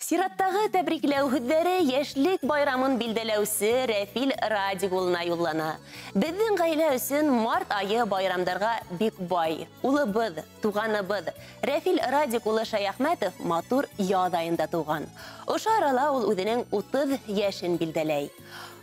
Сираттағы тәбрикләү һүҙҙәре йәшлек байрамын билдәләүсе Рәфил Радик улына юллана. Беҙҙең ғаилә өсөн март айы байрамдарға бик бай. Улыбыҙ, туғаныбыҙ Рәфил Радик улы Шаяхмәтов матур яҙ айында тыуған. Ошо арала ул үҙенең 30 йәшен билдәләй.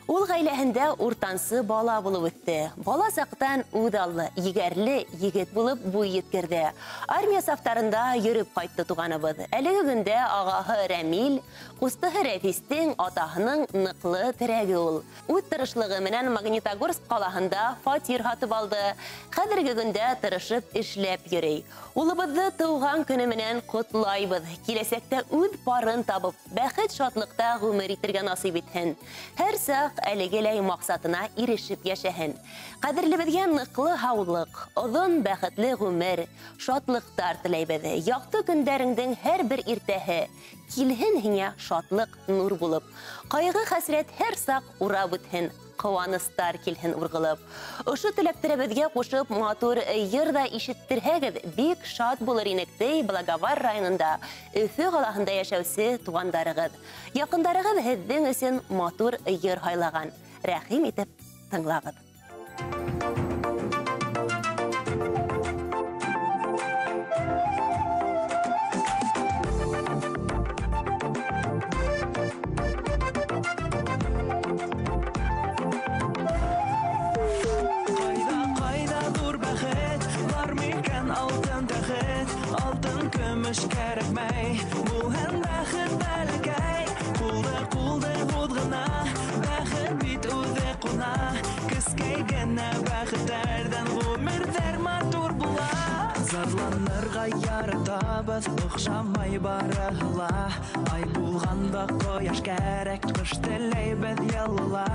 Ул ғаиләһендә уртансы бала булып үҫте. Бала саҡтан үҙаллы, егәрле егет булып буй еткерҙе. Армия сафтарында йөрөп ҡайтты туғаныбыҙ. Әлеге көндә ағаһы Рәмил, ҡустыһы Рәфистең атаһының ныҡлы терәге ул. Үҙ тырышлығы менән Магнитогорск ҡалаһында фатир һатып алды. Хәҙерге көндә тырышып эшләп йөрөй. Улыбыҙҙы тыуған көнө менән ҡотлайбыҙ. Киләсәктә үҙ парын табып, бәхет шатлыҡта ғүмер итергә насип итһен. Һәр саҡ әлегеләй маҡсатына ирешеп йәшәһен. Ҡәҙерлебеҙгә ныҡлы һаулыҡ, оҙон бәхетле ғүмер, шатлыҡтар теләйбеҙ. Яҡты көндәреңдең һәр бер иртәһе килһен һиңә шатлыҡ нур булып. Ҡайғы-хәсрәт һәр саҡ урап үтһен, ҡыуаныстар килһен урғылып. Ошо теләктәребеҙгә ҡушып матур йыр ҙа ишеттерһәгеҙ, бик шат булыр инек, ти Благовар районында Өфө ҡалаһында йәшәүсе туғандарығыҙ. Яҡындарығыҙ һеҙҙең өсөн матур йыр һайлаған. Рәхим итеп тыңлағыҙ. Кәрәкмәй, булһын бәхет бәләкәй. Ҡулды-ҡулды һуҙ ғына, бәхет бит үҙе ҡуна. Кескәй генә бәхеттәрҙән ғүмерҙәр матур була. Зарланырға яратабыҙ, оҡшамай барыһы ла. Ай булғанда ҡояш кәрәк, ҡыш теләйбеҙ йылыла.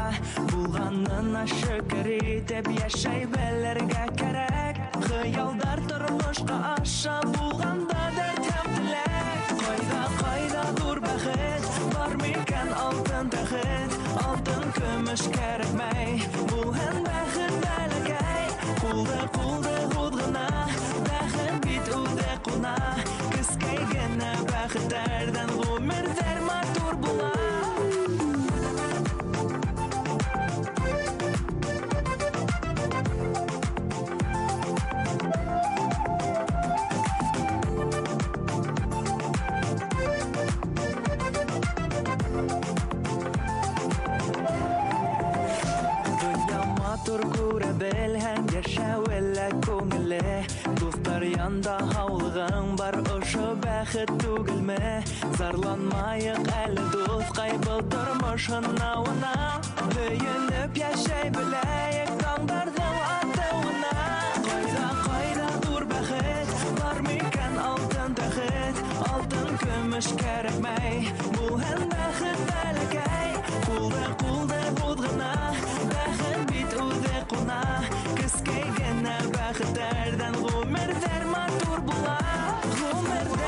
Булғанына шөкөр итеп йәшәй белергә кәрәк. Хыялдар тормошҡа аша булғанда дәрт һәм теләк. Ҡайҙа-ҡайҙа ҙур бәхет, бар микән алтын тәхет? Алтын көмөш кәрәкмәй, булһын бәхет бәләкәй. Ҡулды-ҡулды һуҙ ғына, бәхет бит үҙе ҡуна. Кескәй генә бәхеттәрҙән ғүмерҙәр матур була. Күрә белһәң, йәшәүе лә күңелле. Дуҫтар янда һаулығың бар, ошо бәхет түгелме? Зарланмайыҡ әле, дуҫҡай, был тормош һынауына. Һөйөнөп йәшәй беләйек таңдарҙың атыуына. Ҡайҙа-ҡайҙа ҙур бәхет, бар микән алтын тәхет? Алтын көмөш кәрәкмәй, булһын бәхет бәләкәй. Ҡулды-ҡулды һуҙ ғына, бәхет бит үҙе ҡуна. Кескәй генә бәхеттәрҙән ғүмерҙәр матур була. Ғүмерҙәр.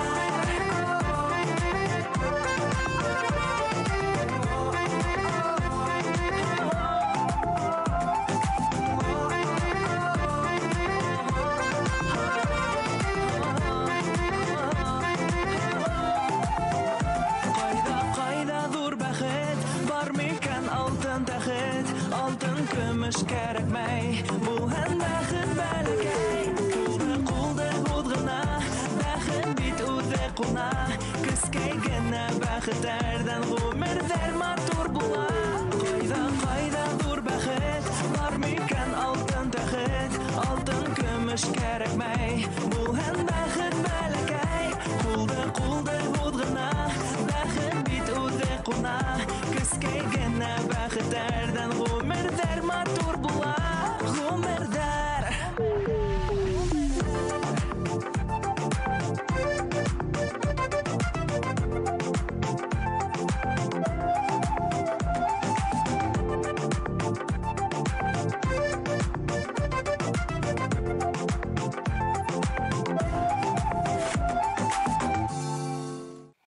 Ҡайҙа-ҡайҙа ҙур бәхет, бар микән алтын тәхет? Алтын көмөш кәрәкмәй, булһын бәхет бәләкәй. Ҡулды-ҡулды һуҙ ғына, бәхет бит үҙе ҡуна. Кескәй генә бәхеттәрҙән ғүмерҙәр матур була. Ҡайҙа-ҡайҙа ҙур бәхет, бар микән алтын тәхет? Алтын көмөш кәрәкмәй, булһын бәхет бәләкәй. Ҡулды-ҡулды һуҙ ғына, бәхет бит үҙе ҡуна. Кескәй генә